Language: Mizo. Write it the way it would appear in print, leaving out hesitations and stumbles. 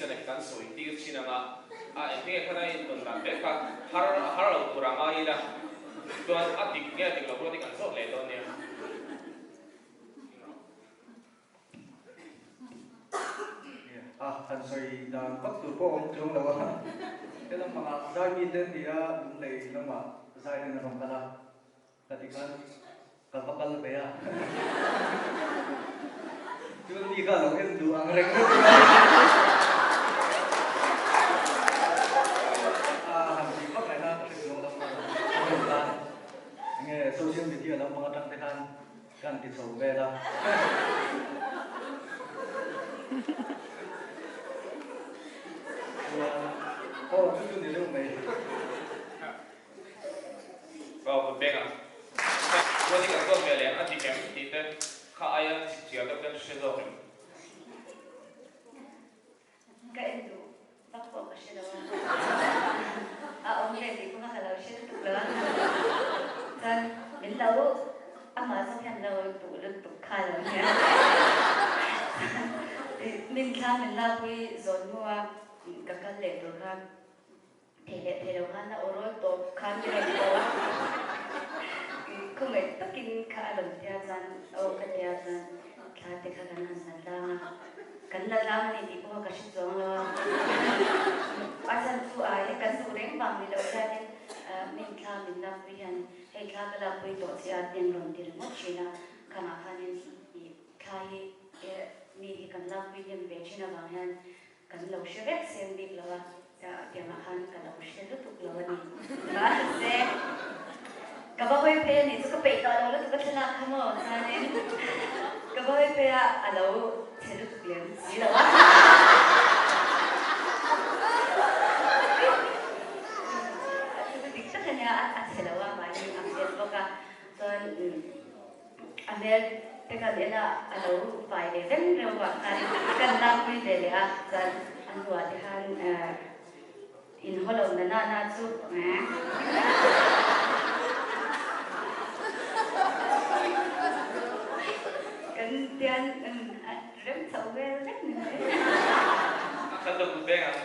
Jason-a khi kan sawi tir thin ang a, a engtin nge khan a intawn dan vek kha har a har lo tur a ngai ila chuan a dik nge a dik lo ruat hi kan zawt leh dawn nia. A han sawi dan vak tur pawh a awm chuang lo a, he lampangah zai mite an ni a, lunglei lamah zai nen a rawn kal a, ka ti khan ka va kal ve a, chuan mi kha a lo en duh ang reng reng a, a han tih vak ngaihna ka hre chuang lo a, a rawn tan enge social media lampang atang te khan Kan ti chho vel a. Chuan aw chu chu ni deuh mai. Aw kut beng ang. Chuan i kan zawt ve leh ang a dik em tih te kha aia chip chiar deuh ten hre zawk em. Ka en duh vak pawh ka hre lo a, a awm ve tih pawh kha ka lo hre lutuk lo a, chuan min lo amah zawk hian lo duh lutuk kha lo nia, min thla min lakpui zawn hnua ka kal leh tur kha Thei leh thei lo khan a aw rawl tawp khan mi rawn ko a, khawngaih takin kha a rawn tia chuan aw ka tia chuan thla te kha kan han la tlang a, kan la tlang a ni tih pawh kha ka hre chuang lo a, a chhan chu a he kan duh reng vang ni loh hianin min thla min lakpui hian hei thla ka lakpui tawh che a tih an rawn ti ringawt thin a, khangah khanin ih thla hi mi hi kan lakpui hnem ve thin avang hian Kan lo hre vek seng bik lo a, tiangah khan ka lo hre lutuk lo a ni. Mahse, ka va hawi phei a nih chu ka peih tawh lo lutuk a thlalak kha maw chuanin ka va hawi phei a, a lo chhe lutuk lem si lo a. Chu dik tak a nia, a chhe lo a, mahni a hmel bawk a, chuan A hmel te kan en a, a lo fai leh reng reuh vang khan kan lakpui ve leh a, chuan a hnuah te khan in haw lo na na na chu kan tian rem chho vel vek ni mai. A kal lo kut beng ang.